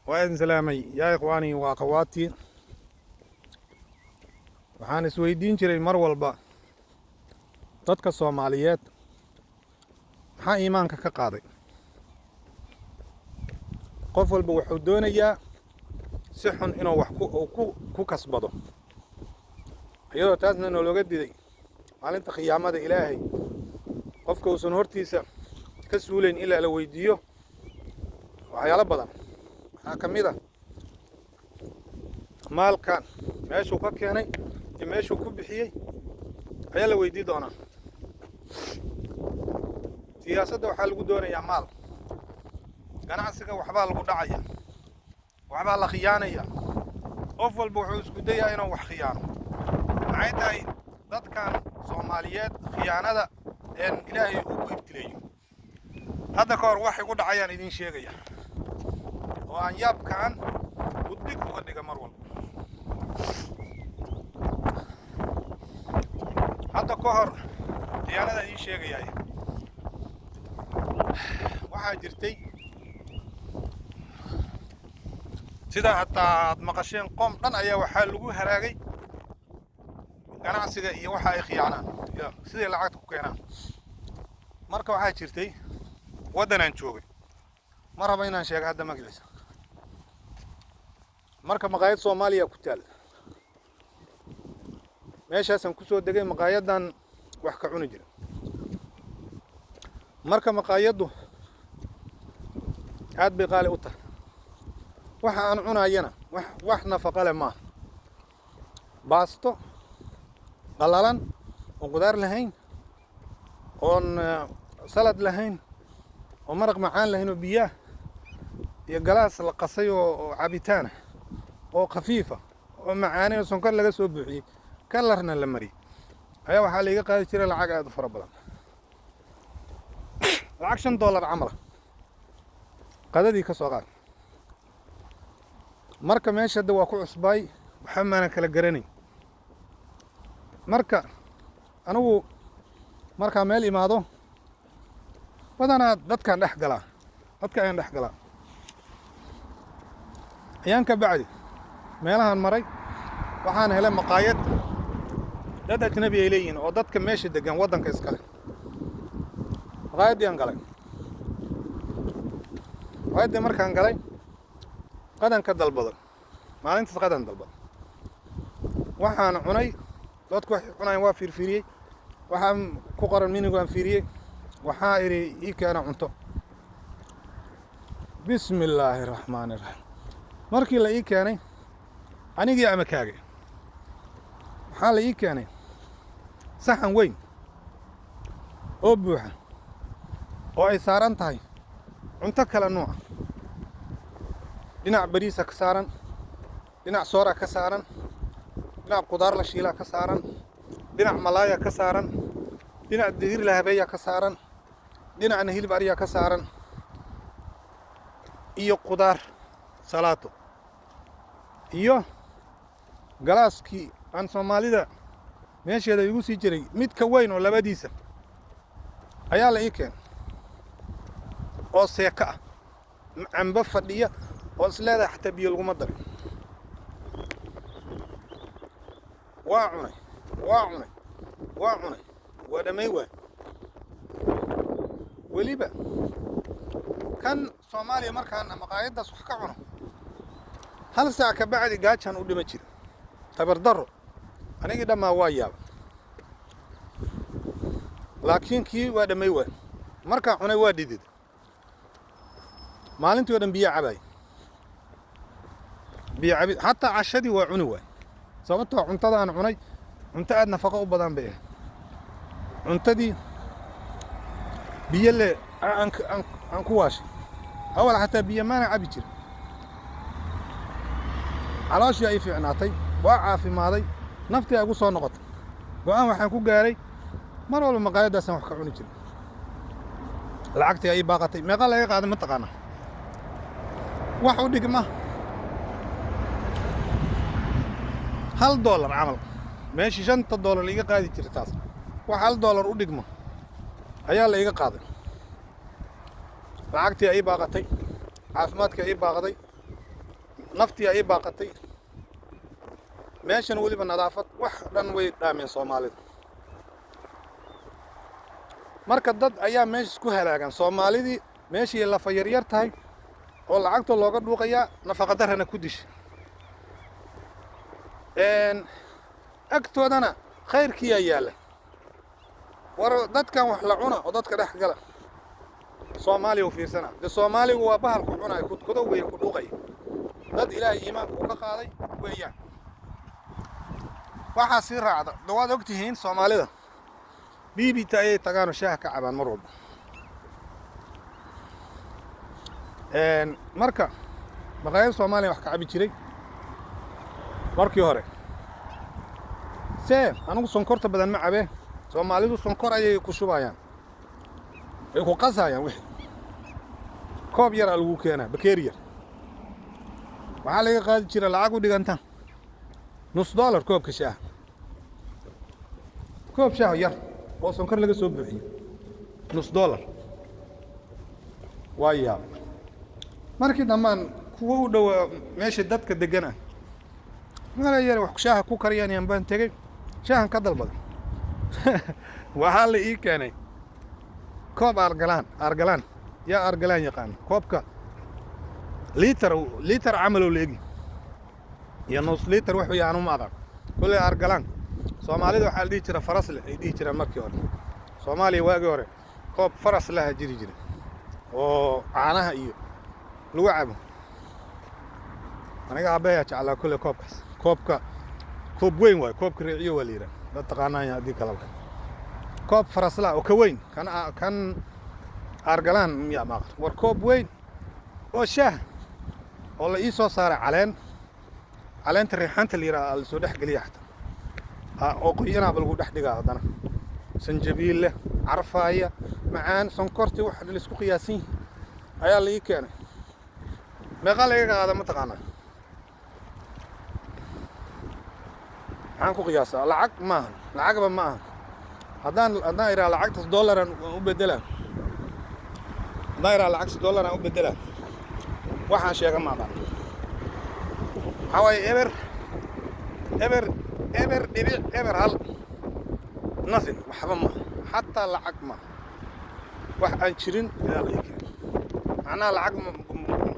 Waa idin salaamay, yaa ikhwaanii wa akhawaatii. Waxaan isweydiin jiray mar walba, dadka Soomaaliyeed maxaa iimaanka ka qaaday? Qof walba wuxuu doonayaa si xun inuu wax ku kasbado, iyadoo taasna noolooga diday maalinta khiyaamada Ilaahay qofka uusan hortiisa ka suulayn ilaa la weydiiyo waxyaalo badan. Waxaa ka mid ah maalkan meeshuu ka keenay iyo meeshuu ku bixiyey ayaa la weydii doonaa. Siyaasadda waxaa lagu doonayaa maal, ganacsiga waxbaa lagu dhacaya, waxbaa la khiyaanaya. Qof walba wuxuu isku dayaa inuu wax khiyaano. Maxay tahay dadkan Soomaaliyeed khiyaanada een Ilaahay uu ku ibtileeyo? Hadda ka hor wax igu dhacayaan idiin sheegaya oo aan yaabkaan udhig uga dhiga mar walba. Hadda ka hor khiyaanada idiin sheegayaay, waxaa jirtay sidaa hataa aad maqasheen, qoom dhan ayaa waxaa lagu halaagay ganacsiga iyo waxa ay khiyaanaan iyo siday lacagta ku keenaan. Marka waxaa jirtay waddanaan joogay, ma raba inaan sheego hadda magaciisa. Marka maqaayad Soomaaliya ku taal meeshaasaan kusoo degay, maqaayaddan wax ka cuni jira. Marka maqaayaddu aad bay qaali u tahay, waxa aan cunayana wax nafaqo leh maaha. Baasto qallalan oon qudaar lahayn, oon salad lahayn, oo maraq macaan lahayn, oo biyaah iyo galaas la qasay oo cabitaana oo khafiifa oo macaanay oo sonkor laga soo buuxiyey, kalarna la mariyey, ayaa waxaa laiga qaadi jiray lacag aad u fara badan, lacag $5 camala qadadii ka soo qaad. Marka meesha hadda waa ku cusbaay, waxa maanan kala garanayn. Marka anigu markaa meel imaado, badanaa dadkaan dhex galaa, dadka ayaan dhex galaa. Ayaan ka bacdi meelahaan maray, waxaan helay maqaayad dad ajnabi ay leeyihiin oo dadka meesha degan waddanka iskale. Maqaayaddii aan galay, maqaayaddii markaan galay, qadan ka dalbado. Maalintaas qadan dalbado, waxaan cunay, dadku waxay cunayaan waa fiirfiiriyey, waxaan ku qoran minigu aan fiiriyey. Waxaa idhi, ii keena cunto. Bismi illaahi raxmaani raxiim. Markii la ii keenay, anigii ama kaagay, waxaa la ii keenay saxan weyn oo buuxa oo ay saaran tahay cunto kala nuuca. Dhinac bariisa ka saaran, dhinac soora ka saaran, dhinac qudaar la shiilaa ka saaran, dhinac malaaya ka saaran, dhinac digir la habeeya ka saaran, dhinacna hilib arya ka saaran iyo qudaar salaato iyo galaaskii aan Soomaalida meesheeda igu sii jiray mid ka weyn oo labadiisa ayaa la ii keenay oo seeko ah, cambo fadhiya oo is leedahay xataa biyo laguma darin. Waa cunay, waa cunay, waa cunay, waa dhammayn waay. Weliba kan Soomaaliya markaan maqaayaddaas wax ka cuno, hal saac ka bacdi gaajaan u dhima jira, tabardarro. Anigii dhammaa waa yaaba, laakiin kii waa dhammay waay. Markaan cunay waa dhidid, maalintii o dhan biyo cabaay, biyo cabi, xataa cashadii waa cuni waay, sababtoo cuntadaan cunay cunto aad nafaqo u badan bay ahayd. Cuntadii biyo le aan ku waashay, awal xataa biyo maana cabi jirin. Calooshii ay fiicnaatay, waa caafimaaday, naftii ay ugu soo noqotay. Go'aan waxaan ku gaaray mar walba maqaayaddaasaan wax ka cuni jirin. Lacagtii ay baaqatay. Meeqa laga qaaday ma taqaanaa? Wax u dhigma $1 camal. Meeshii $5 laiga qaadi jiray, taas wax $1 u dhigma ayaa la iga qaaday. Lacagtii ay baaqatay, caafimaadkii ay baaqday. Naftii ay baaqatay meeshan. Weliba nadaafad wax dhan way dhaameen Soomaalida. Marka dad ayaa meesha isku halaagan. Soomaalidii meeshii lafa yaryar tahay oo lacagta looga dhuuqayaa, nafaqa darrana ku disha, agtoodana khayrkiyaa yaalla. War dadkan wax la cuna oo dadka dhex gala, Soomaaliya u fiirsana. Dee Soomaaligu waa bahalku cunaya, kudkudo weeye, ku dhuuqaya. Dad Ilaahay iimaanka uu ka qaaday weeyaan. Waxaa sii raacda, de waad og tihiin, Soomaalida Bibita ayay tagaanoo shaaha ka cabaan mar walba. Marka maqaayada Soomaaliya wax ka cabi jiray markii hore. See anigu sonkorta badan ma cabee. Soomaalidu sonkor ayay ku shubayaan, ay ku qasayaan. Wixii koob yaraa lagu keenaa, bakeeri yar. Waxaa laga qaadi jira lacag u dhiganta nus dollar koobka shaaha. Koob shaah yar oo sonkor laga soo buuxiyo, nus dollar. Waa yaab. Markii dhammaan kuwa u dhowaa meesha dadka degan ah, mala yar wax shaaha ku kariyaan baan tegey, shaahan ka dalbaday. Waxaa la ii keenay koob aargalaan. Aargalaan, yaa aargalaan yaqaan? Koobka liitar, liitar camaloo la egi iyo nus liitar wax weeye, anuma aqaan kolley. Aargalaan Soomaalida waxaa la dhihi jira faras leh ay dhihi jiraan markii hore. Soomaaliya waagii hore koob faras laha jiri jira oo caanaha iyo lagu cabo. Aniga aabbayaa jeclaa kolley koobkaas. Koobka koob weyn waayo, koobka reeciyo waa la yidhaha, dad taqaanaan haddii kalaba. Koob faraslaa oo ka weyn kan, kan aargalaan miyaa maaqan. War koob weyn oo shaah oo la ii soo saaray, caleen, caleenta reexaanta la yidhaha la soo dhex geliya xataa, oo qoyanaaba lagu dhex dhigaa. Haddana sanjabiil leh, carfaaya, macaan, sonkortii wax laisku qiyaasan yihi ayaa la ii keenay. Meeqaa laga qaada ma taqaanaa? Maxaan ku qiyaasaa? Lacag maaha, lacagba ma aha. Haddaan idhaha lacagtaas dollaran u bedelaa, haddaan idhaha lacagtaas dollaran u bedelaa, waxaan sheega ma aqaan. Waxaa waaye eber eber eber dhibic eber hal, nothing, waxba maaha, xataa lacag maaha. Wax aan jirin ayaa la ii keenay. Macnaha lacag,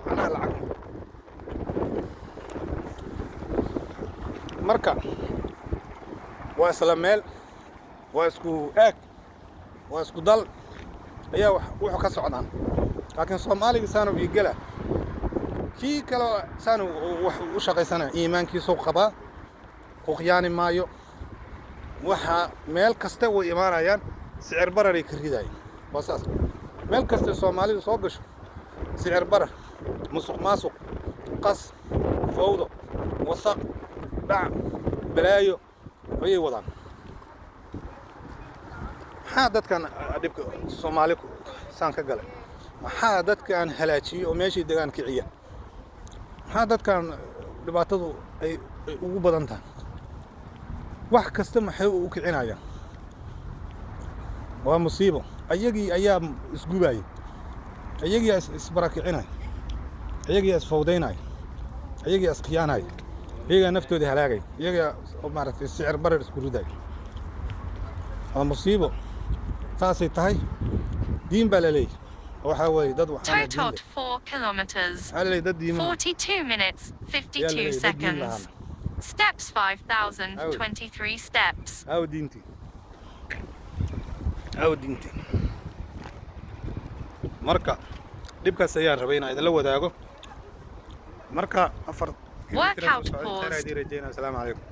macnaha lacag ma. Marka waa isla meel, waa isku aag, waa isku dal ayaa wax wuxuu ka socdaan. Laakiin Soomaaliga saanu ii gela, kii kaloo saanu wax u shaqaysanaya, iimaankiisuu qabaa, ku khiyaani maayo. Waxa meel kasta way imaanayaan, sicir bararay ka ridayaan. Waa saas. Meel kasta Soomaalidu soo gasho, sicir barar, musuq maasuq, qas, fawdo, wasaq, dhac, balaayo ayay wadaan. Maxaa dadkan dhibka Soomaali saan ka galay? Maxaa dadkan halaajiyey oo meeshii degaan kiciya? Maxaa dadkan dhibaatadu ay ugu badan tahay? Wax kasta maxay u kicinayaan? Waa musiibo. Ayagii ayaa isgubaayay, ayagiyaa isbarakicinaya, ayagiyaa isfawdaynaya, ayagiyaa iskhiyaanaya, iyagaa naftooda halaagaya, iyagaa maaragtay sicir barar isku ridaya. Waa musiibo. Saasay tahay diin baa la leeyahy. Waxaa weeye dad waxaana diin Totot leh. 4 kilometers. Waxaa la leeyahy dad diimaha 42 minutes, ayaa la 52 leeyahy dad diin seconds. lahaana. Steps 5,023 steps. Aawo diintii? Aawo diintii? Marka dhibkaas ayaan rabay inaan idinla wadaago. Marka 4 kilomitir Workout socon paused. rajeynaya. Asalaamu calaykum.